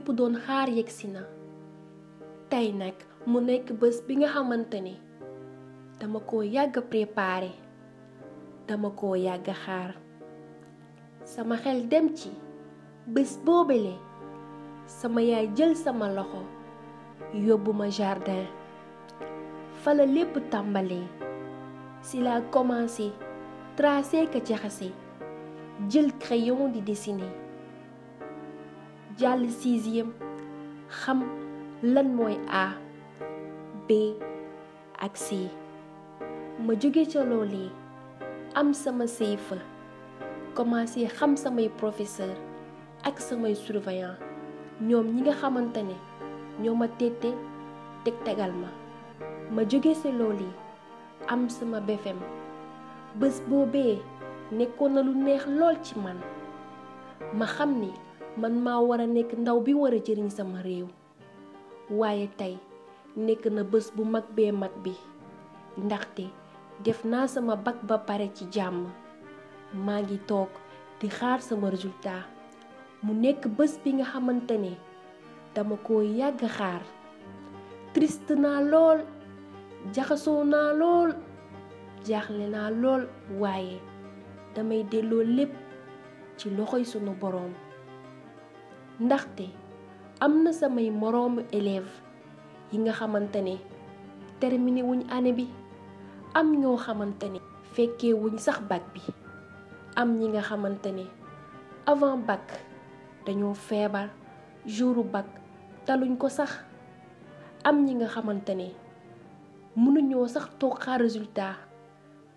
ñépp doon xaar yegsi na tey nag mu nekk bés bi nga xamante ni dama ko yàgg préparé dama ko yàgg xaar sama xel dem ci bés boobale sama yaay jël sama loxo yóbbu ma jardin fa la lépp tàmbalee si laa commencé tracé ka jaxase jël crayon di dessiner jàll 6e xam lan mooy A B ak C ma jóge ca loolee am sama CFEE commencé xam samay professeur ak samay surveillant ñoom ñi nga xamante ne ñoo ma téete tegal ma jóge ca loolee am sama BFEM bés boobee nekkoon na lu neex lool ci man ma xam ni man maa war a nekk ndaw bi war a jëriñ sama réew waaye tey nekk na bés bu mag bee mag bi ndaxte def naa sama bac ba pare ci jàmm maa ngi toog di xaar sama résultat mu nekk bés bi nga xamante ne dama ko yàgg xaar triste naa lool jaxasoo naa lool jaaxle naa lool waaye damay delloo lépp ci loxoy sunu boroom ndaxte am na samay moroomu élève yi nga xamante ne terminé wuñ année bi am ñoo xamante ne fekkee wuñ sax bac bi am ñi nga xamante ne avant bac dañoo feebar jouru bac taluñ ko sax am ñi nga xamante ne mënuñoo sax toog xaar résultat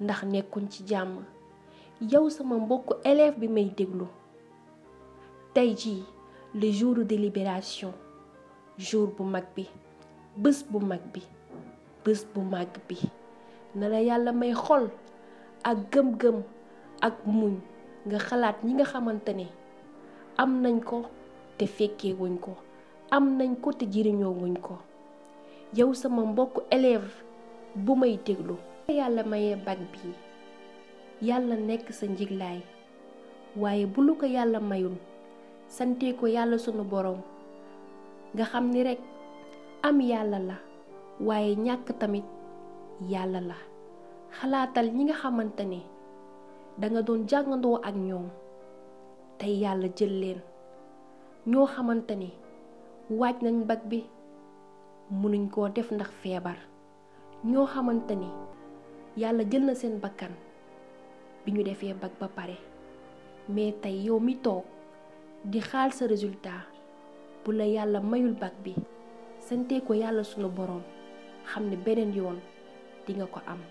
ndax nekkuñ ci jàmm yow sama mbokk élève bi may déglu tey jii le jour de libération jour bu mag bi bés bu mag bi bés bu mag bi na la yàlla may xol ak gëm-gëm ak muñ nga xalaat ñi nga xamante ne am nañ ko te fekkee wuñ ko am nañ ko te jëriñoo wuñ ko yow sama mbokk élève bu may déglu yàlla mayee bac bi yàlla nekk sa njiglaay waaye bu lu ko yàlla mayul sante ko yàlla sunu boroom nga xam ni rekk am yàlla la waaye ñàkk tamit yàlla la xalaatal ñi nga xamante ne danga doon jàngandoo ak ñoom tey yàlla jël leen ñoo xamante ne waaj nañ bac bi mënuñ koo def ndax feebar ñoo xamante ne yàlla jël na seen bakkan bi ñu defee bac ba pare mais tey yow mi toog di xaal sa résultat bu la yàlla mayul bac bi sante ko yàlla sunu boroom xam ne beneen yoon di nga ko am